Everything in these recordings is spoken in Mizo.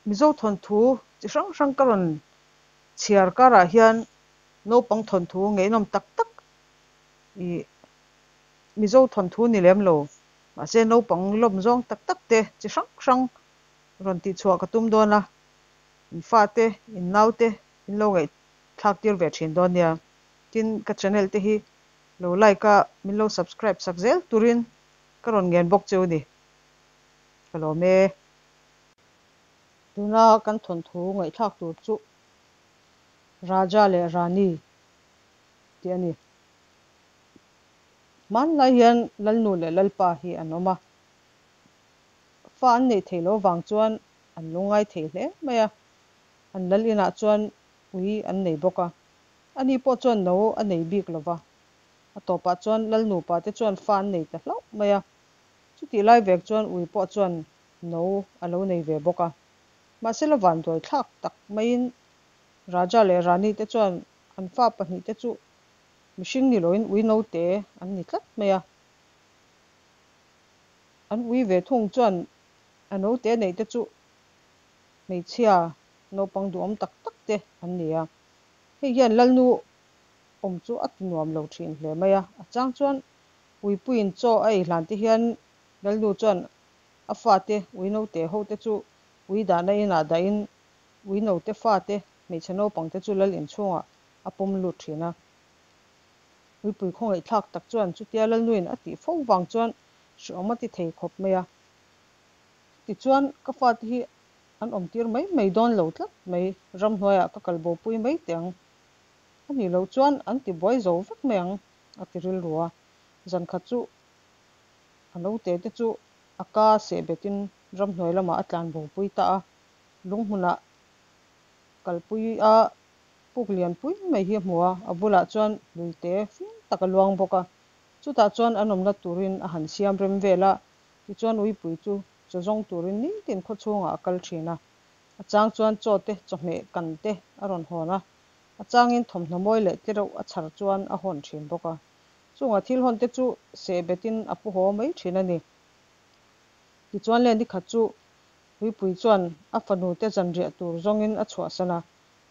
Mizo thawnthu chi hrang hrang ka rawn chhiar karah hian naupang thawnthu ngaihnawm tak tak ih Mizo thawnthu ni lem lo mahse naupang lawm zawng tak tak te chi hrang hrang rawn tihchhuah ka tum dawn a, in fate in naute in lo ngaihthlak tir ve thin dawn nia. Tin, ka channel te hi lo like a min lo subscribe sak zel turin ka rawn ngen bawk cheu ni. Ka lawm e. Tuna kan thawnthu ngaihthlak tur chu Raja leh Rani tih a ni. Hmanlai hian Lalnu leh Lalpa hi an awm a, fa an neih theih loh vang chuan an lungngai thei hle mai a, an lal inah chuan ui an nei bawk a, ani pawh chuan no a nei bik lo va, a tawpah chuan Lalnupa te chuan fa an nei ta hlauh mai a, chutih lai vek chuan ui pawh chuan no a lo nei ve bawk a. Mahsela vanduai thlak tak maiin Raja leh Rani te chuan an fa pahnihte chu mihring ni loin ui note an ni tlat mai a. An ui ve thung chuan a note neih te chu hmeichhia naupang duhawm tak tak te an ni a. Hei hian Lalnu awm chu a ti nuam lo thin hle mai a. A chang chuan uipuiin chaw a ei hlan te hian Lalnu chuan a fate ui note ho te chu ui dahna inah dahin ui note fate hmeichhe naupang te chu lal inchhungah a pawm lut thin a. Uipui khawngaihthlak tak chuan chutia Lalnuin a tih fo vang chuan hreawm a ti thei khawp mai a. Tichuan ka fate hi an awm tir mai mai dawn lo tlat mai, ramhnuaiah ka kal bopui mai teh ang. A nih loh chuan an ti buai zo vek mai ang a ti rilru a. Zankhat chu A naute te chu a ka seh betin ramhnuai lamah a tlan bopui ta a, lunghmunah kalpui a puk lianpui mai hi a hmu a, a bulah chuan luite fim tak a luang bawk a, chutah chuan an awmna turin a han siam rem vel a, tichuan uipui chu chaw zawng turin nitin khaw chhungah a kal thin a, a chang chuan chaw te chawhmeh kan te a rawn hawn a, a changin thawmhnaw mawi leh tlereuh a chhar chuan a hawn thin bawk a. Chunga thil hawn te chu seh betin a pu haw mai thin a ni. Tichuan le nikhat chu Puipui chuan a fanu te zanriah tur zawngin a chhuahsan a,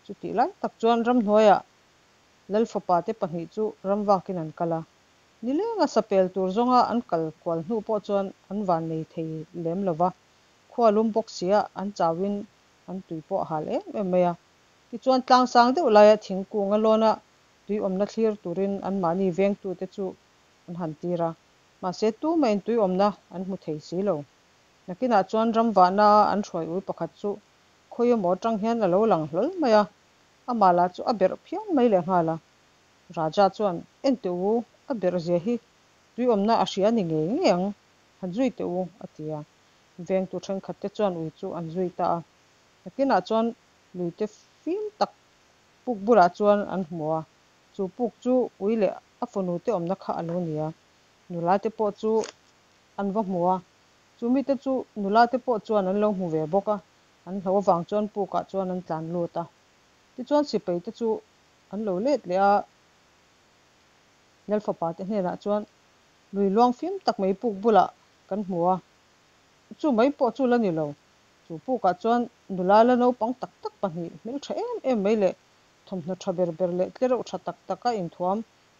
chutih lai tak chuan ramhnuaiah Lalfapa te pahnih chu ramvakin an kal a. Nilenga sapel tur zawnga an kal kual hnu pawh chuan an van nei thei lem lo va, khua lum bawk sia an chauhin an tui pawh a hal em em mai a. Tichuan tlangsang deuh laia thingkung a lawn a tuiawmna thlir turin anmahni vengtute chu an han tir a, mahse tumahin tuiawmna an hmu thei si lo. Nakinah chuan ramvahna an hruai ui pakhat chu khawi emaw atang hian a lo lang hlawl mai a, amah lah chu a berh phian mai lehnghal a. Raja chuan, En teh u, a berh zia hi tuiawmna a hria ni ngei ngei ang, han zui teh u, a ti a. Vengtu thenkhatte chuan ui chu an zui ta a. Nakinah chuan luite fim tak Puk bulah chuan an hmu a, chu puk chu ui leh a fanu te awmna kha a lo ni a. Nula te pawh chu an va hmu a, chu mite chu nula te pawh chuan an lo hmu ve bawk a, an hlo avang chuan pukah chuan an tlan lut a. Tichuan sipai te chu an lo let leh a, Lalfapa te hnenah chuan lui luang fim tak mai puk bulah kan hmu a, chu mai pawh chu la ni lo, Chu pukah chuan nula la naupang tak tak pahnih hmeltha em em mai leh thawmhnaw tha ber ber leh tlereuh tha tak tak a inthuam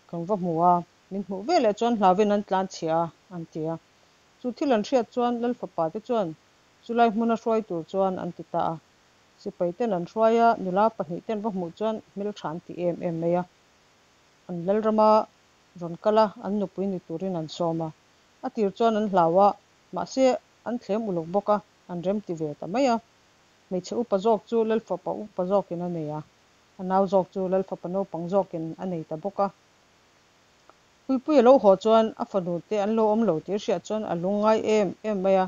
kan va hmu a, min hmuh veleh chuan hlauin an tlan chhia a, an ti a. Chu thil an hriat chuan Lalfapa te chuan chulai hmuna hruai tur chuan an ti ta a. Sipai ten an hruai a, nula pahnih ten va hmuh chuan hmeltha an ti em em mai a. An Lalrama rawn kal a, an nupui ni turin an sawm a. A tir chuan an hlau a, mahse an thlem uluk bawk a, an rem ti ve ta mai a. Hmeichhe upa zawk chu Lalfapa upa zawkin a nei a, a nau zawk chu Lalfapa naupang zawkin a nei ta bawk a. Puipui a lo haw chuan a fanu te an lo awm lo tih hriat chuan a lungngai em em mai a.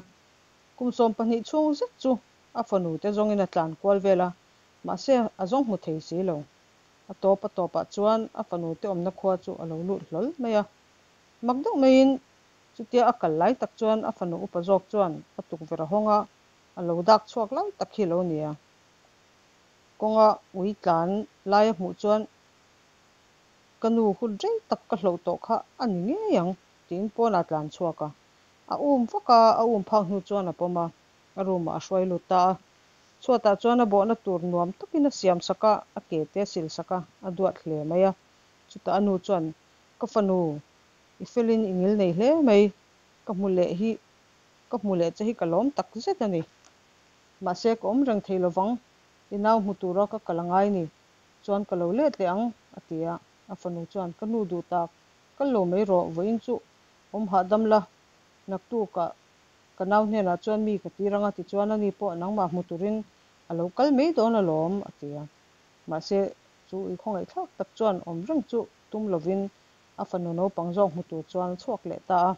Kum 12 chhung zet chu a fanu te zawngin a tlan kual vel a, mahse a zawng hmu thei si lo. A tawp a tawpah chuan a fanu te awmna khua chu a lo lut hlawl mai a. Mak deuh maiin Chutia a kal lai tak chuan a fanu upa zawk chuan a tukverh a hawng a, a lo dak chhuak lai tak hi a lo ni a. Kawnga ui tlan lai a hmuh chuan, Ka nu hun rei tak ka hloh tawh kha a ni ngei ang, tiin pawnah a tlan chhuak a. A um vak a, a um phak hnu chuan a pawm a, a room ah a hruai lut ta a. Chhuatah chuan a bawhna tur nuam takin a siam sak a, a ke te a sil sak a, a duat hle mai a. Chutah a nu chuan, Ka fanu, i felin i ngil nei hle mai, ka hmu leh hi ka hmu leh che hi ka lawm tak zet a ni. Mahse ka awm reng thei lovang, i nau hmu tura ka kal a ngai ni, chuan ka lo let leh ang, a ti a. A fanu chuan, Ka nu duh tak, kal lo mai rawh, vawiin chu awm hahdam la, naktukah ka nau hnenah chuan mi ka tir ang a, tichuan ani pawh nangmah hmu turin a lo kal mai dawn alawm, a ti a. Mahse, chu ui khawngaihthlak tak chuan awm reng chu tum lovin a fanu naupang zawk hmu tur chuan a chhuak leh ta a.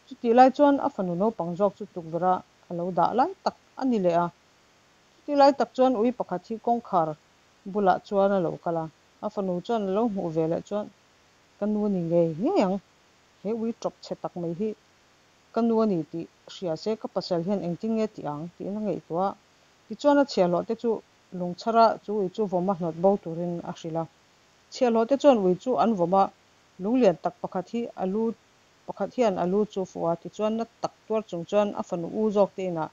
Chutih lai chuan a fanu naupang zawk chu tukverh a lo dah lai tak a ni leh a. Chutih lai tak chuan ui pakhat hi kawngkhar bulah chuan a lo kal a. A fanu chuan a lo hmuh ve leh chuan, Ka nu a ni ngei ngei ang, he ui tawp chhe tak mai hi ka nu a ni tih hria se ka pasal hian engtin nge tih ang tiin a ngaihtuah a. Tichuan a chhiahhlawh te chu lungchhara chu ui chu vawm a hnawt bo turin a hrilh a. Chhiahhlawh te chuan ui chu an vawm a, lunglian tak pakhat hi a lu pakhat hian a lu chu fuh a, tichuan na tak tuar chung chuan a fanu u zawk te inah a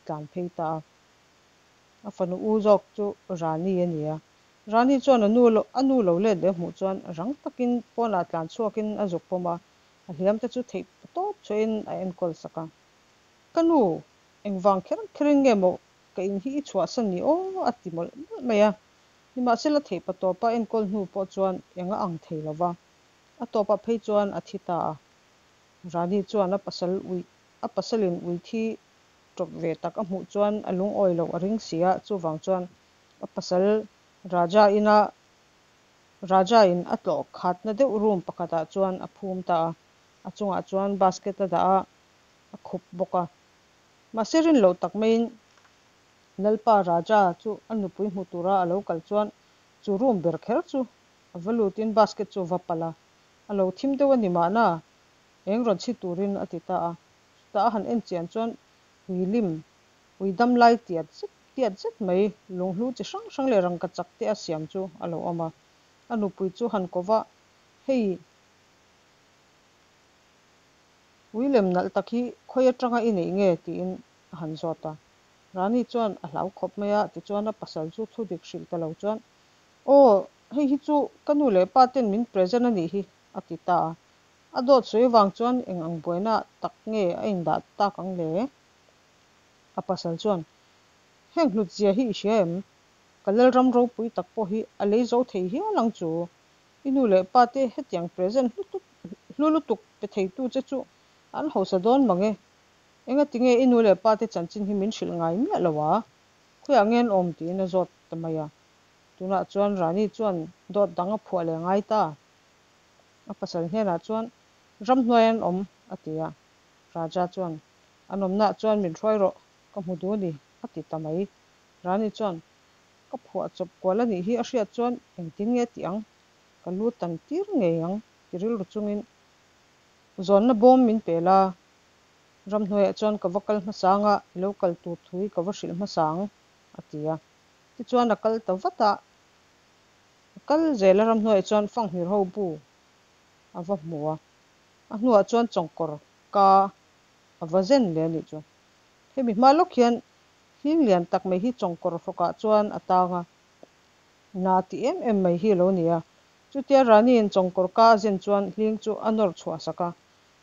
tlan phei ta a. A fanu u zawk chu Rani a ni a. Rani chuan a nu a nu lo let leh hmuh chuan rang takin pawnah tlan chhuakin a zuk pawm a, a hliam te chu theih tawp chhuahin a enkawl sak a. Ka nu, engvang kher kherin nge maw ka in hi i chhuahsan ni aw? a ti mawlh mawlh mai a. Nimahsela theihpa tawpa enkawl hnu pawh chuan eng a ang thei lo va, a tawpah phei chuan a thi ta a. Rani chuan a pasal ui a pasalin ui thi tawp ve tak a hmuh chuan a lungawi loh a ring si a, chuvang chuan a pasal Raja ina Raja in a tlawh khatna deuh room pakhatah chuan a phum ta a, a chungah chuan basket a dah a, a khup bawk a. Mahse rin loh tak maiin Lalpa Raja chu a nupui hmu tura a lo kal chuan chu room ber kher chu a va lutin basket chu a va palh a, a lo thim deuh a ni mahna eng rawn chhi turin a ti ta a. Chutah a han en chian chuan ui lim, ui dam lai tiat zet tiat zet mai, lunghlu chi hrang hrang leh rangkachak te a siam chu a lo awm a. A nupui chu han ko va, Hei, ui lem nalh tak hi khawi atanga i neih nge? tiin a han zawt a. Rani chuan a hlau khawp mai a, tichuan a pasal chu thu dik hrilh ta lo chuan, Aw, hei hi chu ka nu leh pa ten min present a nih hi, a ti ta a. A dawt sawi avang chuan eng ang buaina tak nge a indah tak ang le? A pasal chuan, Heng hlut zia hi i hria em? Ka lalram ropui tak pawh hi a lei zo thei hial ang chu. I nu leh pa te hetiang present hlu lutuk pe theitu che chu an hausa dawn mang e. Engati nge i nu leh pa te chanchin hi min hrilh ngai miah lo a? Khawiah nge an awm? tiin a zawt ta mai a. Tunah chuan Rani chuan dawt dang a phuah leh ngai ta. A pasal hnenah chuan, Ramhnuai an awm, a ti a. Raja chuan, An awmnaah chuan min hruai rawh, ka hmu duh a ni, a ti ta mai. Rani chuan, Ka phuah chawp kual a nih hi a hriat chuan engtin nge tih ang? Ka lu tan tir ngei ang, ti rilru chungin zawnna bawm min pe la. Ramhnuaiah chuan ka va kal hmasa ang a, i lo kal tur thu hi ka va hrilh hmasa ang, a ti a. Tichuan a kal ta vat a. A kal zel a, ramhnuaiah chuan fanghmir ho bu a va hmu a. A hnuah chuan chawngkawr ka a va zen leh a nih chu. Hemi hma lawk hian hling lian tak mai hi chawngkawr hrawkah chuan a tang a, na ti em em mai hi a lo ni a. Chutia Raniin chawngkawr ka a zen chuan hling chu a nawr chhuah sak a.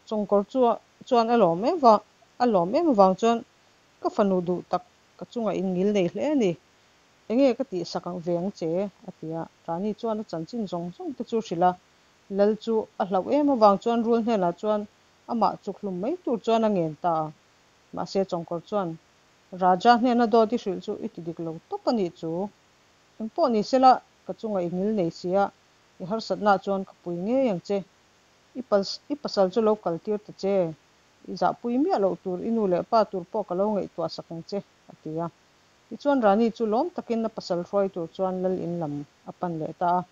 Chawngkawr chu chuan a lawm em vang a lawm em avang chuan ka fanu duh tak ka chungah in ngil nei hle a ni. Enge ka tih sak ang ve ang che? a ti a. Rani chuan a chanchin zawng zawng te chu hrilh a. Lal chu a hlauh em avang chuan rul hnenah chuan amah chuk hlum mai tur chuan a ngen ta a. Mahse Chawngkawr chuan, Raja hnena dawt i hrilh chu i ti dik lo tawp a nih chu. Engpawh ni sela, ka chungah i ngil nei sia, i harsatnaah chuan ka pui ngei ang che. I i pasal chu lo kal tir ta che. I zahpui miah loh tur i nu leh pa tur pawh ka lo ngaihtuah sak ang che, a ti a. Tichuan Rani chu lawm takin a pasal hruai tur chuan lal in lam a pan leh ta a.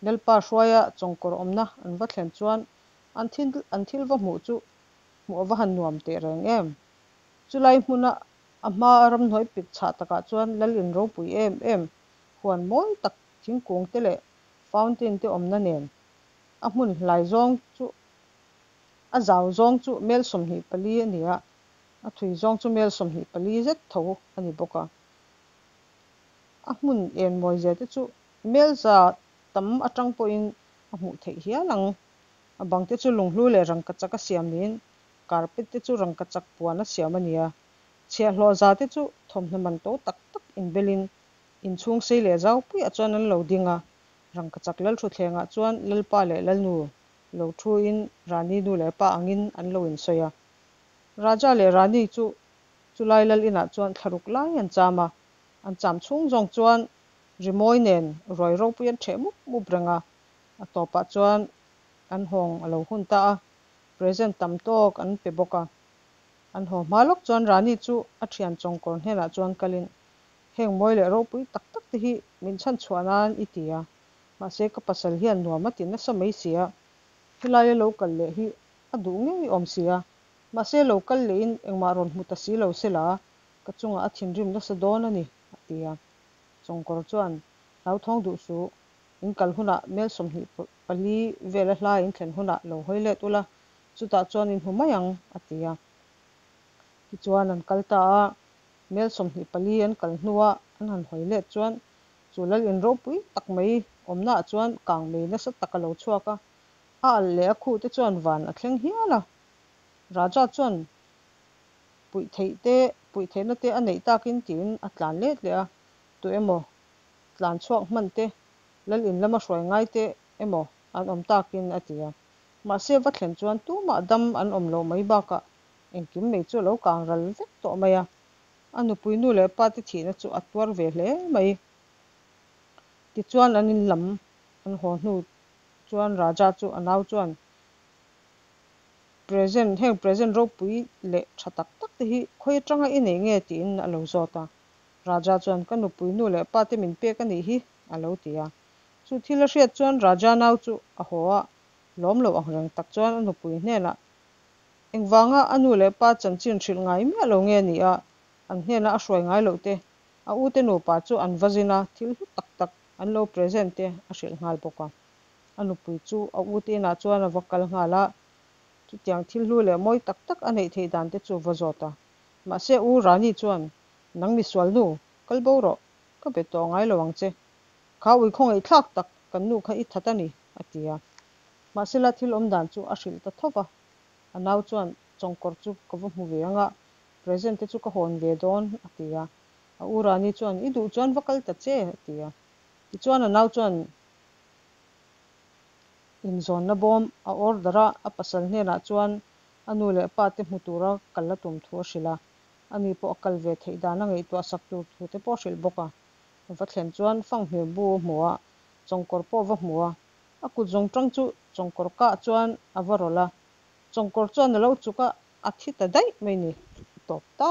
Lalpa hruaia chawngkawr awmna an va thlen chuan an thil an thil va hmuh chu hmuh a va han nuam teh reng em. Chulai hmuna a hma a ramhnuai pik chhah takah chuan lal in ropui em em, huan mawi tak thingkung te leh fountain te awmna nen a hmun hlai zawng chu a zau zawng chu mel 24 a ni a. A thui zawng chu mel 24 zet tho a ni bawk a. A hmun en mawi zia te chu mel za tam atang pawhin a hmuh theih hial ang. A bang te chu lunghlu leh rangkachak a siam niin carpet te chu rangkachak puan a siam a ni a. Chhiahhlawh za te chu thawmhnaw man to tak tak inbelin inchhung sei leh zau puiah chuan an lo ding a. Rangkachak lalthutthlengah chuan Lalpa leh Lalnu lo thuin Rani nu leh pa angin an lo insawi a. Raja leh Rani chu chulai lal inah chuan thlaruk lai an cham a, an cham chhung zawng chuan rimawi nen ruai ropui an ṭheh mup mup reng a, a tawpah chuan an hawng a lo hun ta a, present tam tawk an pe bawk a. An haw hma lawk chuan Rani chu a ṭhian chawngkawr hnenah chuan kalin, Heng mawi leh ropui tak tak te hi min chhanchhuah nan i ti a, mahse ka pasal hian nuam a ti nasa mai si a, helaia lo kal leh hi a duh ngei awm si a, mahse lo kal lehin engmah rawn hmu ta si lo se la, ka chungah a thinrim nasa dawn a ni, a ti a. Chawngkawr chuan, Hlauthawng duh suh, in kal hunah mel 24 vela hla in thlen hunah lo hawi let ula, chutah chuan in hmu mai ang, a ti a. Tichuan an kal ta a, mel 24 an kal hnua an han hawi let chuan chu lal in ropui tak mai awmnaah chuan kang mei nasa tak a lo chhuak a, a alh leh a khuh te chuan van a thleng hial a. Raja chuan puih theih te, puih theihna te a neih takin tiin a tlan let leh a, tu emaw tlan chhuak hman te, lal in lama hruai ngai te emaw an awm takin a ti a. Mahse va thlen chuan tumah dam an awm loh mai bakah engkim mai chu a lo kang ral vek tawh mai a. A nupui nu leh pa te thihna chu a tuar ve hle mai. Tichuan an in lam an haw hnu chuan Raja chu a nau chuan Present, heng present ropui leh tha tak tak te hi khawi atanga i nei nge tiin a lo zawt a. Raja chuan ka nupui nu leh pa te min pek a nih hi a lo ti a. Chu thil a hriat chuan Raja nau chu a haw a, lawm lo ang reng tak chuan a nupui hnenah Engvanga a nu leh pa chanchin hrilh ngai miah lo nge ni a, an hnena a hruai ngai loh te, a ute nupa chu an va zin a, thil hlu tak tak an lo present te a hrilh nghal bawk a. A nupui chu a ute inah chuan a va kal nghal a, chutiang thil hlu leh mawi tak tak a neih theih dan te chu a va zawt a. Mahse u Rani chuan, Nang misual nu, kal bo rawh, ka be tawh ngai lo ang che. Kha ui khawngaihthlak tak kan nu kha i that a ni, a ti a. Mahsela thil awm dan chu a hrilh ta tho va. A nau chuan, Chawngkawr chu ka va hmu ve ang a, present te chu ka hawn ve dawn, a ti a. A u Rani chuan, I duh chuan va kal ta che, a ti a. Tichuan a nau chuan inzawnna bawm a order a, a pasal hnenah chuan a nu leh pa te hmu tura kal a tum thu a hrilh a. Ani pawh a kal ve theih dan a ngaihtuah sak tur thu te pawh a hrilh bawk a. A va thlen chuan fanghmir bu a hmu a, chawngkawr pawh a va hmu a. A kut zawng tang chu chawngkawr kah chuan a va rawlh a, chawngkawr chuan a lo chuk a, a thi ta daih mai ni. A tawp ta!